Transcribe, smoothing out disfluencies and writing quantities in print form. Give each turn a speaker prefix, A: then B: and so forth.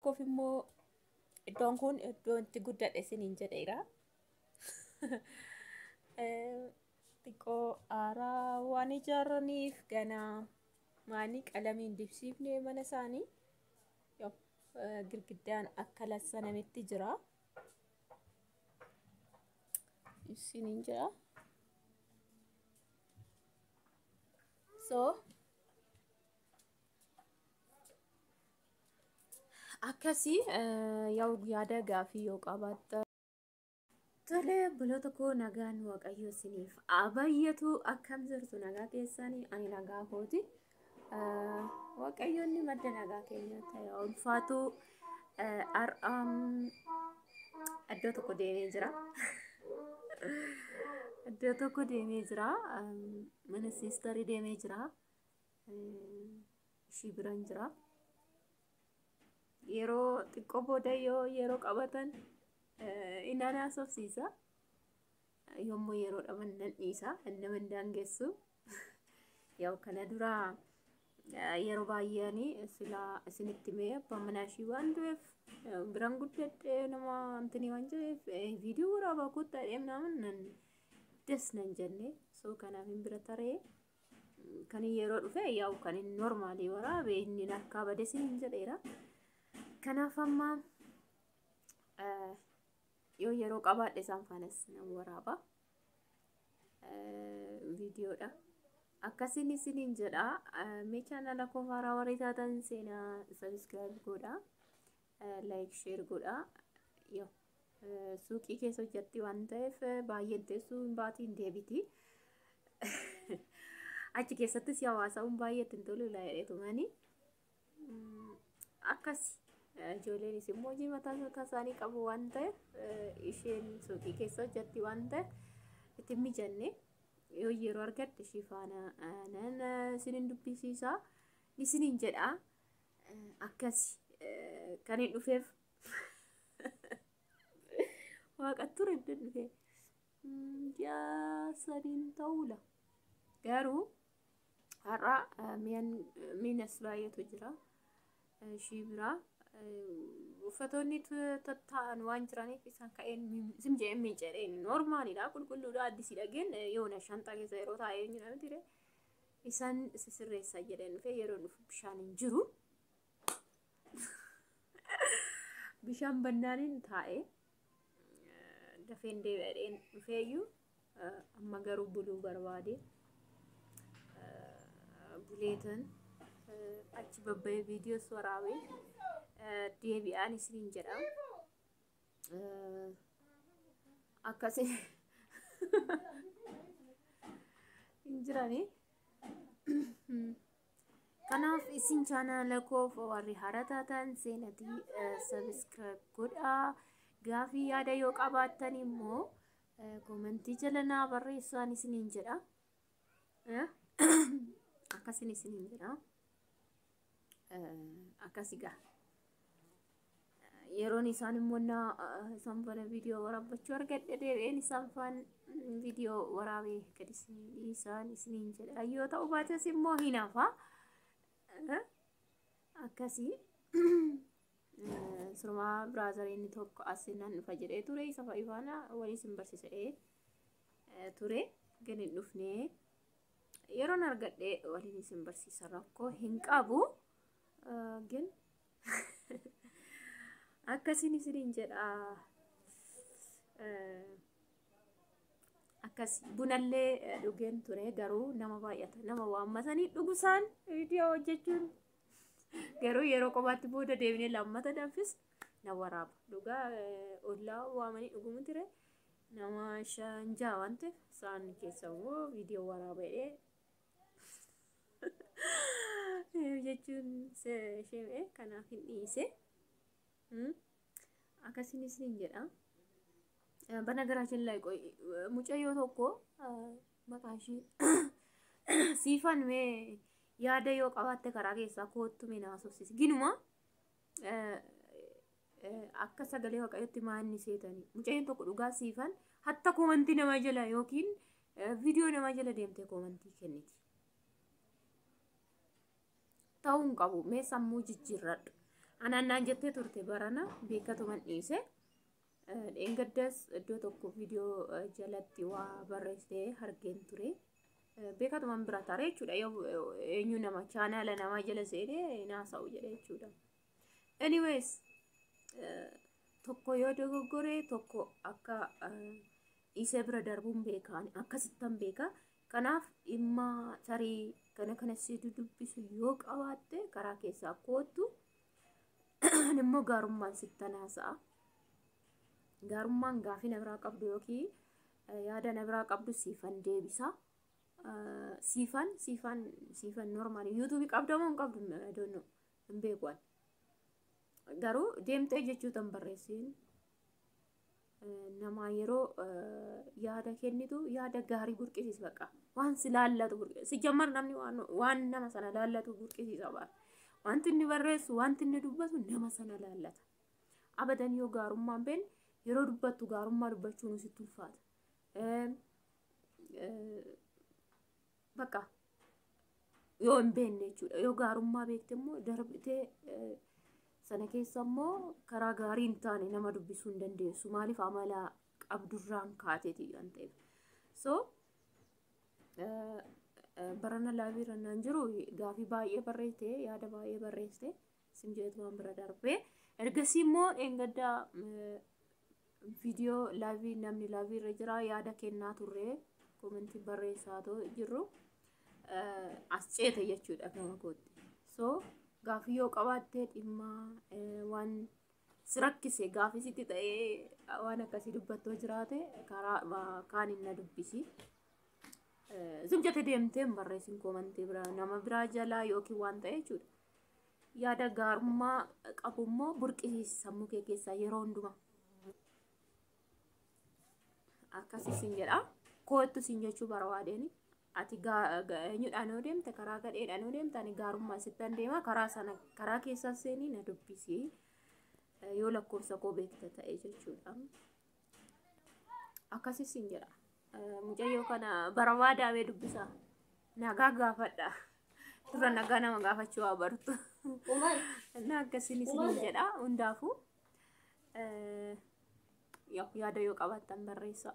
A: Tokkoof immoo iddoon kun iddoo itti guddadhe isiniin jedheera. Xiqqoo haaraa waan ijaaraniif ganaa maanii qalamiin dibsiifne mana isaanii girgiddaan akka lassanametti jira. Isiniin jira. So akkasii yaada gaafii yoo qabaattan. Tole, obboloota koo, nagaan Waaqayyo isiniif haa baay'atu. Akkam jirtu? Nagaa keessanii? Ani nagaa kooti. Waaqayyoonni madda nagaa keenya ta'e ulfaatu. Har'a iddoo tokko deemee jira. Iddoo tokko deemee jira. Mana siistarii deemee jira. Ishii biran jira. Yeroo xiqqoo booda yoo yeroo qabatan inaan haasofsiisa. Yommuu yeroo dhaban nan dhiisa. Nama hin daangessu. Yaa'u kana dura yeroo baay'een silaa isinitti mee abbaan manaa ishii waan du'eef biran guddadhee nama antinii waan jedheef viidiyoo waraabaa kottaa deemnaa nan des nan jenne. So kanaaf hin bira taree kan yeroo dhufe yaa'u kan inni normaalii waraabe inni harkaa bade isiniin jedheera. Kanaaf amma yoo yeroo qabaadhe isaan faanas nan waraaba. Viidiyoodha. Akkasiin isiniin jedha. Mee chaanala koo haaraa warri taatan seenaa subscribe godha. Like, share godha. Yoo suuqii keessa hojjetti waan ta'eef baay'een teessuu hin baatiin deebiti. Achi keessattis hawaasa'uun baay'ee ittiin tolu jedheetumani. Akkas ijoolleenis immoo hojii mataa mataa isaanii qabu waan ta'eef, isheen suuqii keessa hojjetti waan ta'eef itti mijanne. Yoo yeroo argadhe ishii faana nan isinin dubbisiisa isiniin jedha. Akkas kan hin dhufeef waaqa ture hin dhufe ji'a sadiin ta'uula. Garuu har'a miinas baay'eetu jira. Ishii biraa uffatoonni tattaa'an waan jiraniif isaan ka'een sim jedheen miicadheen normaaliidha, qulqulluudha, addisiidha, gen yoona shanxaa keessa yeroo taa'ee jira miti, isaan sisirreessaa jedheen dhufe. Yeroo dhufu bishaan hin jiru. Bishaan bannaaniin taa'ee dafeen deebi'een dhufeeyyuu amma garuu buluu barbaade. Buleetan achi babba'ee viidiyoos waraabee deebi'aan isiniin jedha. Akkasi hin jirani. Kanaaf isin chaanaala koof warri haaraa taatan seenatii subscribe godhaa. Gaafii yaada yoo qabaattan immoo koomentii jala naa barreessaan isiniin jedha. Akkasin isiniin jedha. Akkasi gaa. Yeroon isaan immoo isaan faana viidiyoo waraabbachuu argadhe deebi'een isaan faana viidiyoo waraabee gadi isaan isiniin jedha. Yoo ta'u baates immoo hin hafa. Akkasii surumaa biraazariin tokko as nan dhufa jedhee ture, isa fa'i faana walii isin barsiisee ture, gadi hin dhufne. Yeroon argadhe waliin isin barsiisa, rakkoo hin qabu. Gin akkasiin isiniin jedha. Akkas bunallee dhugeen ture, garuu nama baay'ata nama waammatanii dhugusaan viidiyoo hojjechuun garuu yeroo qobaatti booda deebinee lammata danfis na waraaba. Dhugaa ollaa waamanii dhugumu ture, nama 5 6 waan ta'eef isaan keessa immoo viidiyoo waraaba jedhee jechuun ishee kanaaf hin dhiise. Akkasiin isiniin jedha. በነገራችን ላይ ቆይ mucayyoo tokko maqaan ishii Siifan, mee yaada yoo qabaatte karaa keessaa koottu mee na haasofsiisi. Ginuma akka sagalee Waaqayyootti maanni seetanii mucayyoon tokko dhugaa Siifan hatta koomantii nama jala yookiin viidiyoo nama jala deemtee koomantii kenniti. Ta'uu hin qabu, mee sammuu jijjiirradhu. Anaan naan jettee turte barana beekatuman dhiise. Dheengaddas iddoo tokko viidiyoo jalatti waa barreessitee argeen ture. Beekatuman bira tare jechuudha. Yoo eenyu nama chaanaala namaa jala seenee naasa'u jedhe jechuudha. Anyways, tokko yoo dogoggore tokko akka dhiisee bira darbuun beekaan akkasittan beeka. Kanaaf dhimma tarii kana kana si dudubbisu yoo qabaatte karaa keessaa koottu, ani immoo gaarummaan sittan haasa'a. Gaarummaan gaafii na biraa qabdu yookiin yaada na biraa qabdu siifan deebisa. Siifan siifan siifan normal yuutuubii qabda moo hin qabdu? I don't know, hin beeku ani. Garuu deemtee jechuutan barreessiin namaa yeroo yaada kennitu yaada gaarii burqisiis, baqa waan si laallatu burqisiis. Si jammar namni waan nama sana laallatu burqisiisa bara. Wanti inni barreessu, wanti inni dubbatu nama sana laallata. Abadan yoo gaarummaan beekne yeroo dubbattu gaarummaa dubbachuun sitti ulfaata. Bakka yoo hin beekne jechuudha. Yoo gaarummaa beekte immoo darbitee sana keessa immoo karaa gaarii hin taane nama dubbisuu hin dandeessu. Maaliif? Amala qabdurraan kaateeti waan ta'eef. So barana live irra naan jiru gaafii baay'ee barreessite, yaada baay'ee barreessite, sim jedhetu waan bira darbee. Ergasii immoo dheengaddaa viidiyoo live, namni live irra jira, yaada kennaa turre, comment barreessaa jirru as ceete jechuudha gama kootti. So gaafii yoo qabaatte, dhimma waan si rakkise, gaafii sitti ta'ee waan akkasii dubbattoo jiraate karaa kaaniin na dubbisi. Zum jette deemtee hin barreessin comment biraa nama biraa jalaa yookiin waan ta'e jechuudha. Yaada gaarummaa qabu immoo burqisiisi sammuu kee keessaa yeroo hundumaa. Akkasii sin jedha. Koottu sin jechuu barbaadeeni. Ati eenyudhaan yoo deemte, karaa gadheedhaan yoo deemte, ani gaarummaa sittan deema, karaa sana karaa keessaa seenii na dubbisi. Yoo lakkoofsa koo beekta ta'e jechuudha. Akkasii sin jedha. Mucayyoo kana barbaadaamee dubbisa. Nagaa gaafadha. Dura nagaa nama gaafachuu haa bartu. Na akkasiin isin jedha hundaafuu. Yaada yoo qabaattan barreessa.